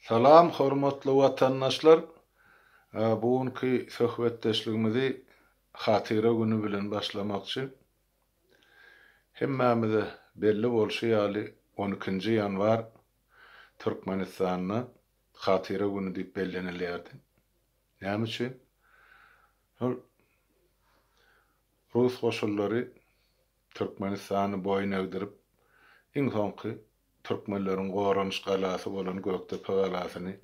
Salam hormatly watandaşlar! Bu günki söhbetdeşligimizi Hatyra güni bilen başlamakçy. Hemmämize belli bolşy ýaly on ikinji ýanwar Türkmenistanda Hatyra güni diýip bellenilýärdi. Näme üçin? Şol rus goşunlary Türkmenistany boýun egdirip, iň soňky türkmenleriň goranyş galasy bolan Gökdepe galasyny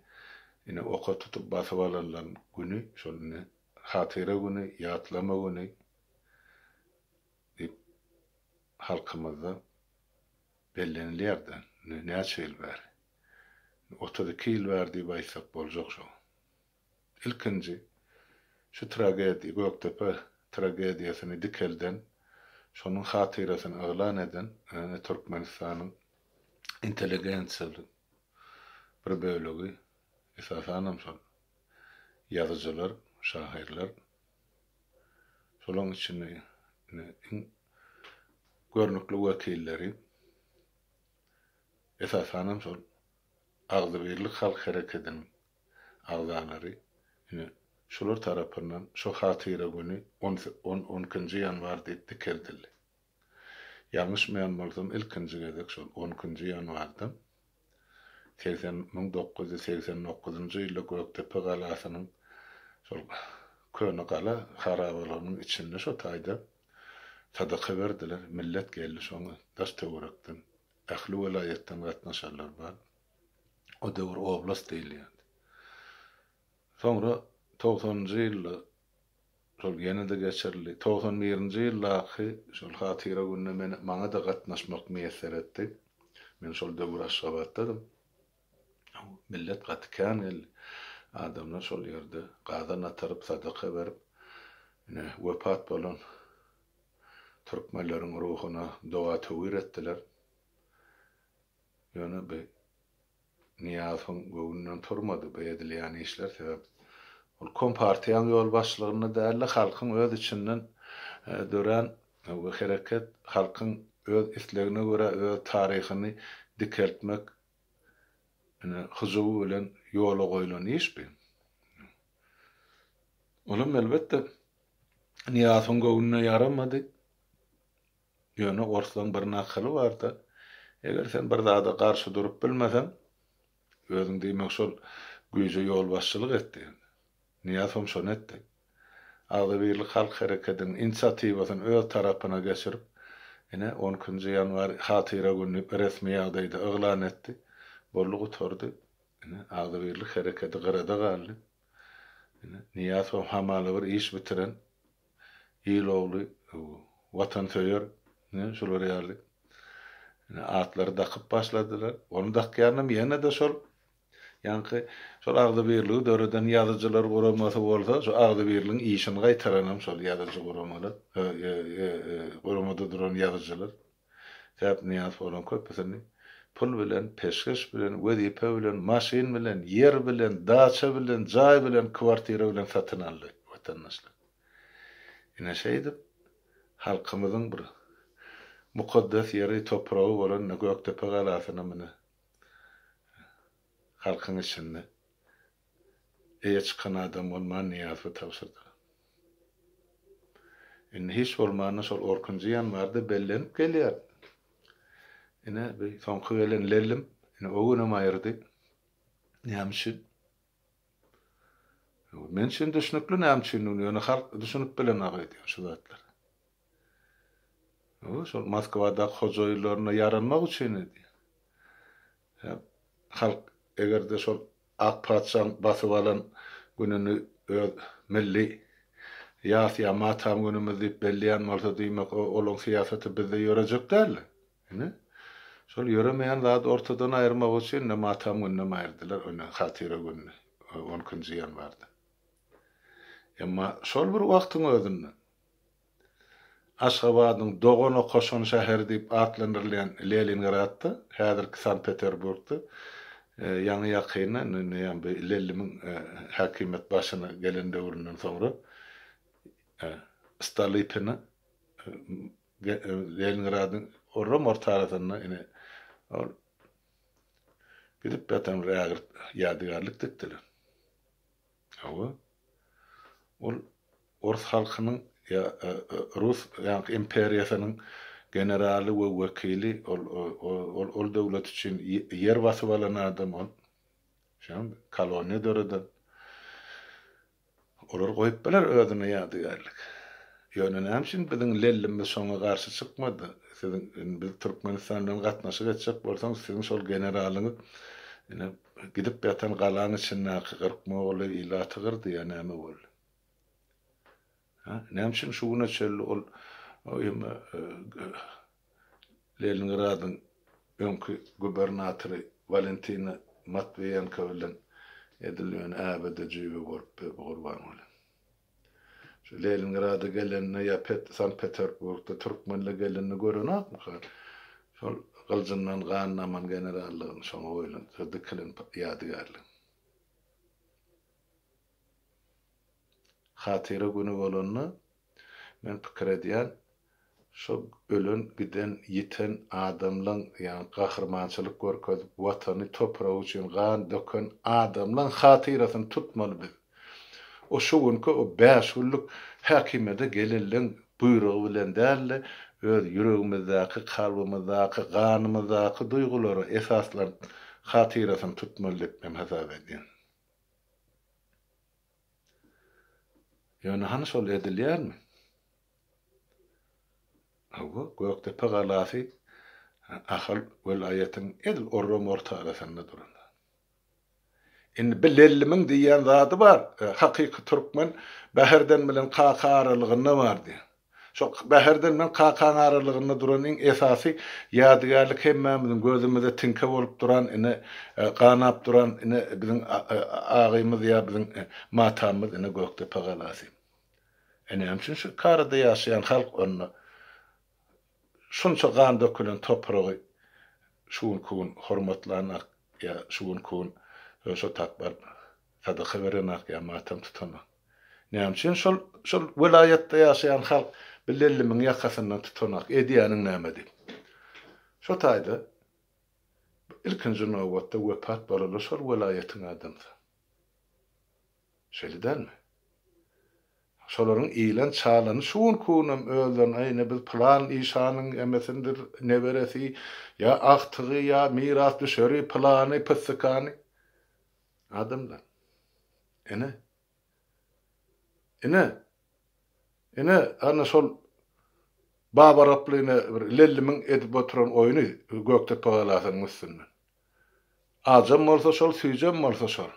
ine oka tutup basyp alanlaryň güni şol ine Hatyra güni, ýatlama güni diýip halkymyzda bellenilýär-de indi näçe ýyl bäri. 32 ýyl bäri diýip aýtsak boljak şo. Ilkinji şu tragediýa, Gökdepe tragediýasyny dikelden, şonuň hatyrasyny yglan eden Türkmenistanyň intelligensiýaly bir bölegi, esasanam şol ýazyjylar, şahyrlar, şolaryň içinde iň görnükli wekilleri, esasanam şol Agzybirlik halk herekediniň agzalary ine şular tarapyndan şu hatyra güni on on on ikinji ýanwar diýip dikeldildi. Ýalňyşmaýan bolsam ilkinji gezek şol on ikinji ýanwarda 80 1989-njy ýylda Gökdepe galasynyň şol köne gala harabalygynyň içinde şo taýda sadaka berdiler. Millet geldi şoňa daş-töwerekden ähli welaýatdan gatnaşanlar bar. O döwür oblast diýilýärdi. Soňra togsanynjy ýylda şol ýene-de geçirildi. Togsan birinji ýyldaky şol hatyra gününe men maňa-da gatnaşmak miýesser etdi. Men şol döwür Aşgabatdadym. Millet gaty kän geldi. Adamlar şol ýerde gazan ataryp, sadaka berip, ine, wepat bolan türkmenleriň ruhuna doga-töwir etdiler. Ýöne bu Nyýazowyň göwnünden turmady bu edilýän işler, sebäp ol kompartiýaň ýolbaşçylygynda däldi, halkyň öz içinden dörän bu hereket, halkyň öz islegine görä öz taryhyny dikeltmek ine hyjuwy bilen ýola goýlan iş bu. Olam elbetde Nyýazowyň göwnüne ýaramady. Ýöne orslaň bir nakyly barda, eger sen bir zada garşy durup bilmeseň, özüň diýmek şol güýje ýolbaşçylyk et diýen. Nyýazowam şony etdi. Agzybirlik halk herekediniň inisiatiwasyny öz tarapyna geçirip, ine, on ikinji ýanwar Hatyra güni diýip resmi ýagdaýda yglan etdi. Boldy gutardy. Ine, Agzybirlik herekedi gyrada galdy. Ine, Nyýazowam hamala bir iş bitiren Il ogly, watansöýer, ine, şular ýaly ine, atlary dakyp başladylar. Ony dakýanam ýene-de şol ýaňky şol agzybirligi döreden ýazyjylar guramasy bolsa, şu agzybirligiň işini gaýtaranam şol ýazyjy guramalar, guramada duran ýazyjylar. Sebäp Nyýazow olaryň köpüsini pul bilen, peşgeş bilen, wezipe bilen, maşyn bilen, ýer bilen, daça bilen, jaý bilen, kwartira bilen satyn aldy, watandaşlar. Ine şeýdip, halkymyzyň bir mukaddes ýeri, topragy bolan ine Gökdepe galasyna mine halkyň içinde eýe çykan adam bolman Nyýazowa tabşyrdylar. Indi hiç bolmanda şol orkinji ýanwarda bellenip gelýär. Ine bu soňky gelen lellim ine o günem aýyrdy. Näme üçin? Men üçin düşnükli näme üçindigini, ýöne halk düşünip bilenok öýdýän şu zatlara. Şol Moskwadaky hojaýynlaryna ýaranmak üçin edýär. Halk eger-de şol ak patyşaň basyp alan gününi öz milli ýas ýa matam günümiz diýip belleýän bolsa, diýmek, olaň syýasaty bizde ýörejek däldi. Ine, şol ýöremeýän zady ortadan aýyrmak üçin ine matam gününem aýyrdylar, ine hatyra gününi, on ikinji ýanwarda. Emma şol bir wagtyň özünde Aşgabadyň dogan okaşan şäheri diýip atlandyrylýan Leningradda, häzirki Sankt-Peterburgda, ýaňy-ýakynda, indi ýa bu Lellimiň häkimiýet başyna gelen döwründen soňra Stolypina Leningradyň orram orta arasynda ine ol. Gidip ýatan bir ägirt ýadygärlik dikdiler. Hawa. Ol ors halkynyň ýa rus ýaňky imperiýasynyň generaly we wekili, ol ol ol döwlet üçin ýer basyp alan adam ol. Şoň koloniýa döreden. Olar goýup biler özüne ýadygärlik. Ýöne näme üçin biziň Lellimiz şoňa garşy çykmady? Siziň indi biz Türkmenistan bilen gatnaşyk etjek bolsaňyz siziň şol generalyňyz ine gidip ýatan galaň içindäki 40 golaý ilaty gyrdy ýa näme boldy? Ha? Näme üçin şu güne çenli ol eme Leningradyň öňki gubernatory Walentina Matwiýenko bilen edil ýöne äbede-jüýbe bolup bu Gurbanguly. Şu Leningrada gelende ýa Sankt-Peterburgda türkmenler gelende görenokmyka? Şol gyljyndan gan daman generallygyny şoňa goýlan, şo dikilen ýadygärlik. Hatyra güni bolanda men pikir edýän, şo ölen, giden, ýiten adamlaň, ýagny gahrymançylyk görkezip, Watany, topragy üçin gan döken adamlaň hatyrasyny tutmaly biz. O şu günki o bäş günlük häkimiýete gelenleň buýrugy bilen däl-de, öz ýüregimizdäki, kalbymyzdaky, ganymyzdaky duýgulara esaslanyp hatyrasyny tutmaly diýip men hasap edýän. Ýöne hany şol edilýärmi? Hawa, Gökdepe galasy Ahal welaýatynyň edil orram orta arasynda duran. Indi bi Lellimiň diýýän zady bar, hakyky türkmen Bäherden bilen Kaka aralygynda bar diýýär. Şo Bäherden bilen Kakaň aralygynda duran iň esasy ýadygärlik hemmämiziň gözümize tiňke bolup duran ine ganap duran ine biziň agymyz ýa biziň matamymyz ine Gökdepe galasy. E näme üçin şu karada ýaşaýan halk onda şunça gan dökülen topragy şu günki gün hormatlanak ýa şu günki gün şo tak baryp sadaka berenak ýa matam tutanak. Näme üçin şol şol welaýatda ýaşaýan halk bir lellimiň ýakasyndan tutanak, edýäniň näme diýip. Şo taýda ilkinji nobatda wepat bolanlar şol welaýatyň adamsy. Şeýle dälmi? Şolaryň iýlen çalany şu günki günem özlerine aý ine biz pylan işanyň emesindir neberesi ýa agtygy ýa mirasdüşeri pylany pyssykany adamlar. Ine. Ine. Ine, ana şol Babaraply ine bir Lellimiň edip oturan oýny Gökdepe galasynyň üstünden. Ajam bolsa şol, süýjem bolsa şol.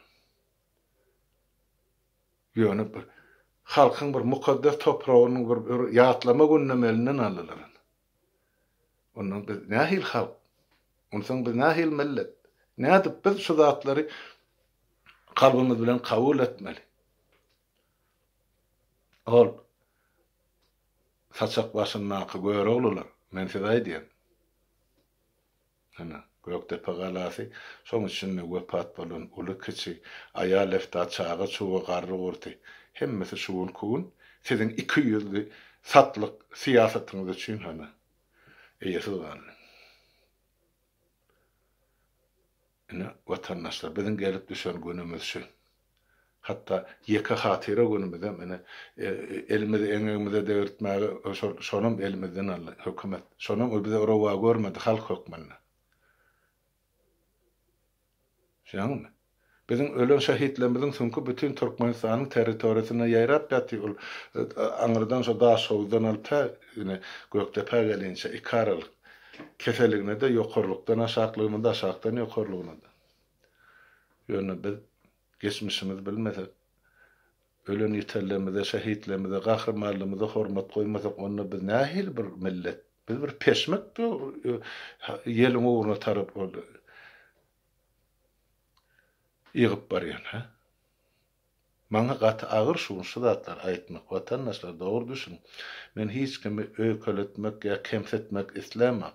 Ýöne bir halkyň bir mukaddes topragynyň bir, bir ýatlama gününem elinden aldylar. Ondan biz nähili halk? Onsoň biz nähili millet? Nädip biz şu zatlary kalbymyz bilen kabul etmeli? Ol saçak başyndaky Göroglular, men size aýdýan. Ine, Gökdepe galasy, şoň içinde wepat bolan uly-kiçi, aýal-efta, çaga-çuga, garry-gurty, hemmesi şu günki gün siziň ikiýüzli satlyk syýasatyňyz üçin hany, eýesiz galdy. Ine, watandaşlar, biziň gelip düşen günümiz şu. Hatda ýeke hatyra günümizem ine, elimizi eňegimize degirtmäge şol şonam elimizden aldy hökümet. Şonam ol bize rowa görmedi halk hökmünde. Düşünýäňizmi? Biziň ölen şehitlerimiziň süňki bütin Türkmenistanyň territoriýasynda ýaýrap ýatyr. Ol aňyrdan şo Daşhowuzdan alyp tä ine Gökdepä gelinçä iki aralyk. Keseligine-de ýokarlykdan aşaklygyna-da aşakdan ýokarlygyna-da. Ýöne biz geçmişimizi bilmesek, ölen ýitenlerimize, şehitlerimize, gahrymanlarymyza hormat goýmasak, onda biz nähili bir millet? Biz bir peşmek ýeliň ugruna tarap ýygyp barýan, hä? Maňa gaty agyr şu gün şu zatlary aýtmak, watandaşlar dogry düşüniň. Men hiç kimi öýkeletmek ýa kemsitmek islämok.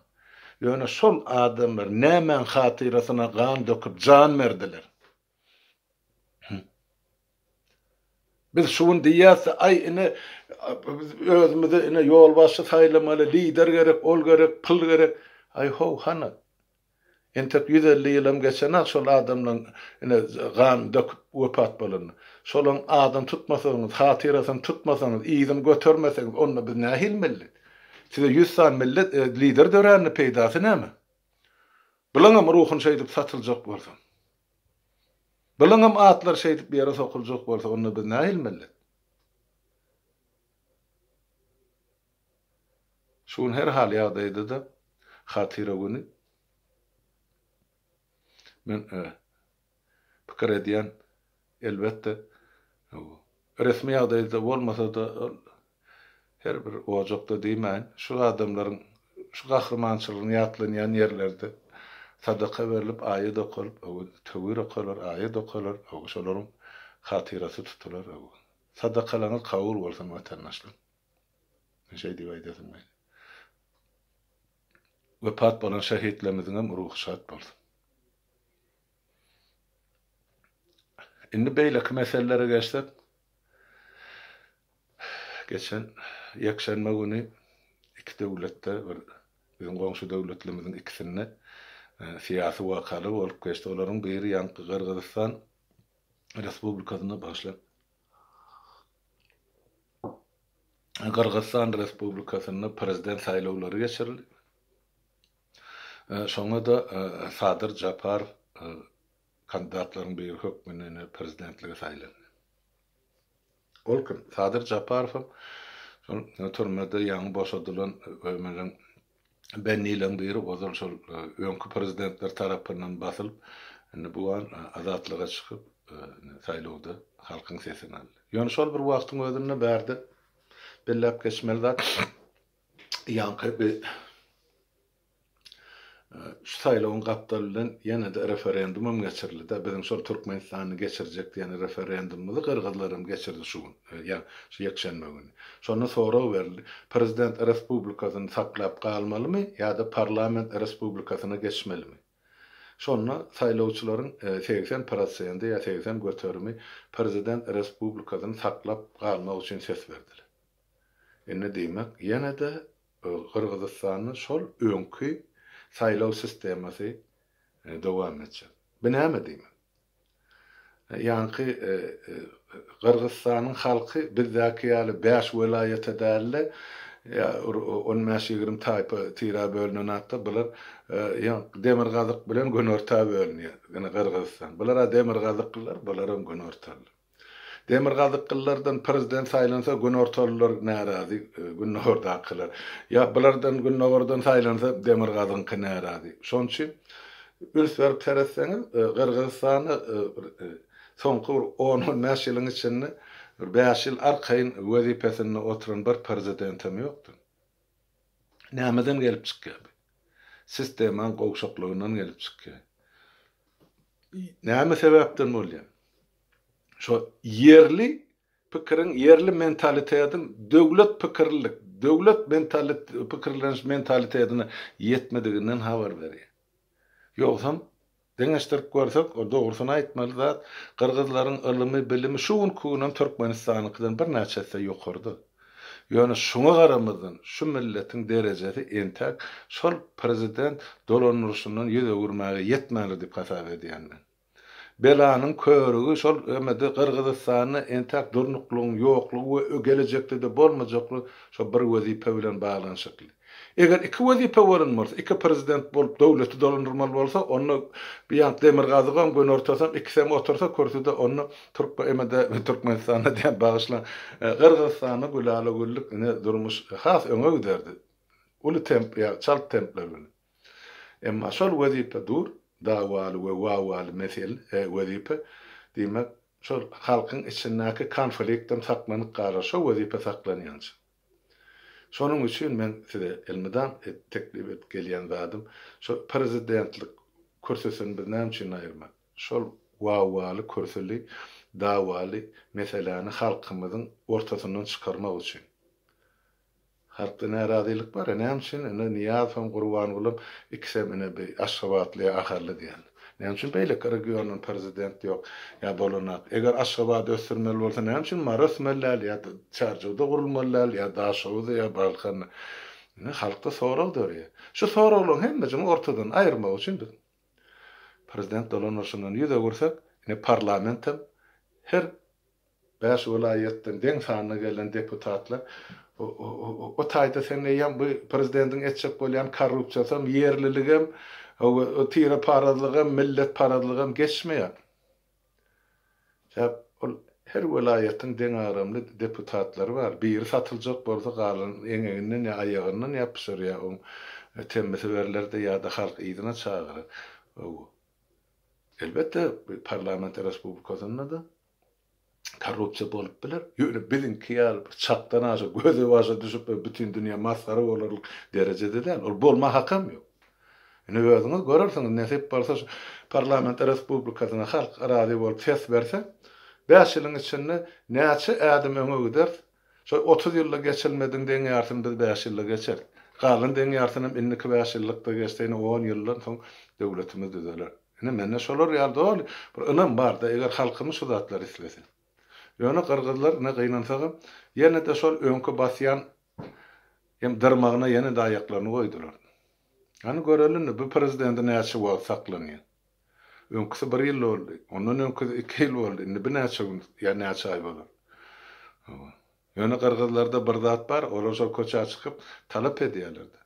Ýöne şol adamlar nämäň hatyrasyna gan döküp jan berdiler? Hü. Biz şu gün diýýäs-de, aý ine özümize ine ýolbaşçy saýlamaly, lider gerek, ol gerek, pul gerek. Aý how hany? Entek 150 ýylam geçenak şol adamlaň ine gan döküp wepat bolanyna. Şolaň adyny tutmasaňyz, hatyrasyny tutmasaňyz, yzyny götermeseňiz, onda biz nähili millet? Size ýüz sany millet lider dörände peýdasy näme? Bulaňam ruhuny şeýdip satyljak bolsa. Bulaňam atlary şeýdip ýere sokuljak bolsa, onda biz nähili millet? Şu gün her hal ýagdaýda-da Hatyra güni. Men pikir edýän, elbetde, resmi ýagdaýda bolmasa-da, ol her bir ojakda diýmäýin, şu adamlaryň şu gahrymançylygyny ýatlanýan ýerlerde sadaka berlip, aýat okalyp, töwir okalar, aýat okalar, şolaryň hatyrasy tutular. Sadakalaryňyz kabul bolsun, watandaşlar! Men şeý diýip aýdasym gelýär. Wepat bolan şehitlerimiziňem ruhy şat bolsun. Indi beýleki meselelere geçsek, geçen ýekşenbe güni iki döwletde bir biziň goňşy döwletlerimiziň ikisinde syýasy wakalar bolup geçdi. Olaryň biri ýaňky Gyrgyzystan Respublikasynda başlan Gyrgyzystan Respublikasynda prezident saýlawlary geçirildi. Şoňa-da Sadyr Japarow kandidatlaryň biri hökmünde ine prezidentlige saýlandy. Ol kim? Sadyr Japarowam şol türmede ýaňy boşadylan ömrüniň Bennileriň biri ozal şol öňki prezidentler tarapyndan basylyp, indi bu an azatlyga çykyp, saýlawda halkyň sesini aldy. Ýöne şol bir wagtyň özünde bärde belläp geçmeli zat, ýaňky bi Şu saýlawyň gapdaly bilen ýene-de referendumam geçirildi-de. Biziň şol Türkmenistanda geçirjek diýen referendumymyzy gyrgyzlar hem geçirdi şu gün, ýa şu ýekşenbe güni. Şonda sorag berildi, Prezident respublikasyny saklap galmalymy ýa-da parlament respublikasyna geçmelimi? Şonda saýlawçylaryň 80 prosendi ýa 80 göterimi prezident respublikasyny saklap galmak üçin ses berdiler. Indi diýmek, ýene-de Gyrgyzystanda şol öňki saýlaw sistemasy dowam etjek. Bu näme diýmek? Ýaňky Gyrgyzystanyň halky bizdäki ýaly bäş welaýata däl-de, on bäş-ýigrimi taýpa tirä bölünen hakda bular demirgazyk bilen günorta bölünýär. Ýöne Gyrgyzystan. Bular-a demirgazyklylar, bularam günortalylar. Demirgazyklylardan prezident saýlansa günortalylar närazy, gündogardakylar. Ýa bulardan gündogardan saýlansa demirgazyňky närazy. Şonuň üçin üns berip seretseňiz Gyrgyzystanda soňky bir on-on bäş ýylyň içinde bir bäş ýyl arkaýyn wezipesinde oturan bir prezidentem ýokdy. Nämeden gelip çykýar bu? Sistemaň gowşaklygyndan gelip çykýar. Näme sebäpden bolýar? Şo ýerli pikiriň, ýerli mentalitetiň döwlet pikirlilik, döwlet mentalit pikirleniş mentalitetine ýetmediginden habar berýär. Ýogsam, deňeşdirip görsek, o dogrusyny aýtmaly zat, gyrgyzlaryň ylymy, bilimi şu günki günem Türkmenistanyňkydan birnäçe esse ýokarda. Ýöne şuňa garamazdan, şu milletiň derejesi entäk şol prezident dolandyryşyndan ýüz öwürmäge ýetmändir diýip hasap edýän men. Belanyň körügi şol emede Gyrgyzystanda entäk durnuklygyň ýoklugy we gelejekde-de bolmajaklygy şo bir wezipe bilen baglanyşykly. Eger iki wezipe bolan bolsa, iki prezident bolup döwleti dolandyrmaly bolsa, onda bir ýan demirgazygam, günortasam ikisem otursa kürsüde onda türk emede Türkmenistanda diýen bagyşlaň Gyrgyzystanda gülala-güllük ine durmuş has öňe giderdi. Uly temp ýa çalt templer bilen. Emma şol wezipe dur, dawaly we wawwaly mesel, wezipe, diýmek, şol halkyň içindäki konfliktem saklanyp galar, şo wezipe saklanýança. Şonuň üçin men size elmydam teklip edip gelýän zadym, şo prezidentlik kürsüsini biz näme üçin aýyrmaly? Şol wawwaly, kürsüli, dawaly meseläni halkymyzyň ortasyndan çykarmak üçin. Halkda närazylyk bar-a, näme üçin ine Nyýazowam, Gurbangulam ikisem ine bi Aşgabatly ýa Ahally diýen. Näme üçin beýleki regiondan prezident ýok ýa bolanak. Eger Aşgabady ösdürmeli bolsa näme üçin Mary ösmeli däl ýa Çärjewde gurulmaly däl ýa Daşoguzda ýa Balkanda. Ine halkda sorag dörýär. Şu soraglaryň hemmejigini ortadan aýyrmak üçin biz. Prezident dolandyryşyndan ýüz öwürsek, ine parlamentem her Bäş welaýatdan deň sanda gelen deputatlar o taýda sen eýýäm bu prezidentiň etjek bolýan korrupsiýasam, ýerliligem, tireparazlygam, milletparazlygam geçmeýär. Sebäp ol her welaýatyň deňagramly deputatlary bar. Biri satyljak bolsa galan eňeginden ýa aýagyndan ýapyşar ýa oň temmisi berler-de ýa-da halk yzyna çagyrar. Elbetde parlament respublikasynda-da korrupsiýa bolup biler. Ýöne biziňki ýaly bir çakdan aşa göze başa düşüp bir bütin dünýä masgara bolarlyk derejede däl. Ol bolma hakam ýok. Indi özüňiz görersiňiz, nesip bolsa şu parlament respublikasyna halk razy bolup ses berse, bäş ýylyň içinde näçe ädim öňe gideris. Şo 30 ýylda geçilmediň deň ýarsyny biz bäş ýylda geçeris. Galan deň ýarsynam indiki bäş ýyllykda geçse ýene on ýyldan soň döwletimiz düzeler. Ine mende şolar ýaly doly bir ynam barda eger halkymyz şu zatlary islese. Ýöne gyrgyzlar ine gynansagam ýene-de şol öňki basýan hem dyrmagyna ýene-de aýaklaryny goýdular. Hany göreli indi bu prezidenti näçe wagt saklanýar. Öňküsi bir ýyl boldy, ondan öňküsi iki ýyl boldy, indi bu näçe gün ýa näçe aý bolar. Hawa. Ýöne gyrgyzlarda bir zat bar, olar şol köçä çykyp talap edýärler-de.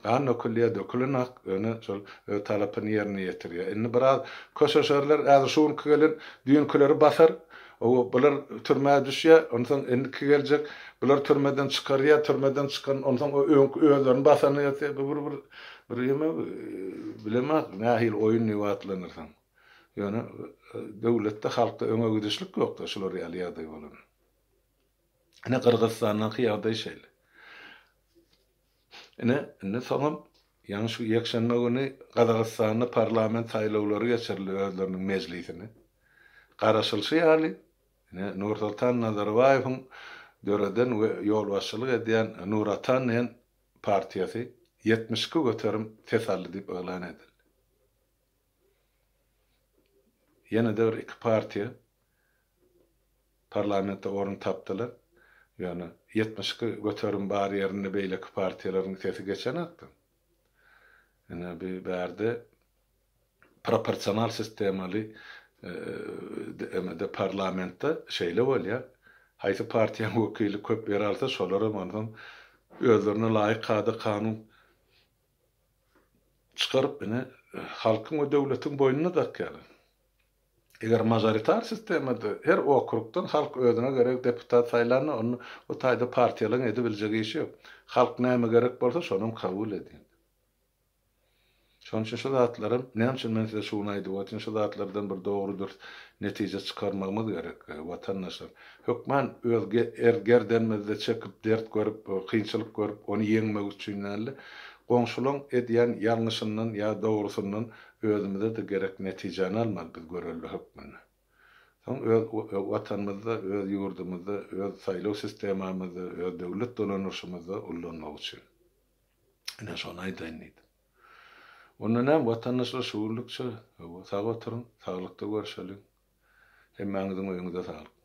Gan dökülýär, dökülenak, ýöne şol öz talapyny ýerine ýetirýär. Indi biraz köşeşerler, häzir şu günki gelen düýnkileri basar, o bular türmä düşýär, onsoň indiki geljek bular türmeden çykarýar, türmeden çykan onsoň o öňki özlerini basany ýatýar. Bu bir bir bir ýeme bilemok nähili oýun diýip atlandyrsaň. Ýöne döwletde, halkda öňe gidişlik ýok-da şular ýaly ýagdaý bolanda. Ine Gyrgyzystandaky ýagdaý şeýle. Ine, indi soňam ýaňy şu ýekşenbe güni Gazagystanda parlament saýlawlary geçirildi özleriniň mejlisini. Garaşylyşy ýaly, ine, Nursoltan Nazarbaýewiň döreden we ýolbaşçylyk edýän Nur Otan diýen partiýasy 72% ses aldy diýip yglan edildi. Ýene-de bir iki partiýa Parlamentde orun tapdylar. Ýöne 72% bar ýerinde beýleki partiýalaryň sesi geçenokdy. Ine bi bärde proporsional sistemaly emede parlamentde şeýle bolýar. Haýsy partiýaň wekili köp ýer alsa şolaram onsoň özlerine laýyk kada-kanun çykaryp ine halkyň we döwletiň boýnuna dakýarlar. Eger mažoritar sistemada her okrugdan halk özüne gerek deputat saýlanda onda o taýda partiýalaryň edibiljek işi ýok. Halk näme gerek bolsa şonam kabul edýär. Şonuň üçin şu zatlaram näme üçin men size şu gün aýdyp otyryn şu zatlardan bir dogry dürs netije çykarmagymyz gerek watandaşlar. Hökman öz gerdenimizde çekip dert görüp kynçylyk görüp ony ýeňmek üçin dälde goňşulaň edýän ýalňyşyndan ýa dogrusyndan Özümize-de gerek netijäni almaly biz görelde hökmünde. Soň öz Watanymyzda, öz ýurdumyzda, öz saýlaw sistemamyzda, öz döwlet dolanyşymyzda ullanmak üçin. Ine şony aýdaýyn diýdim. Onda näme, watandaşlar şu günlükçe, hawa, sag oturyň, saglykda görşeliň. Hemmäňiziň öýüňize saglyk.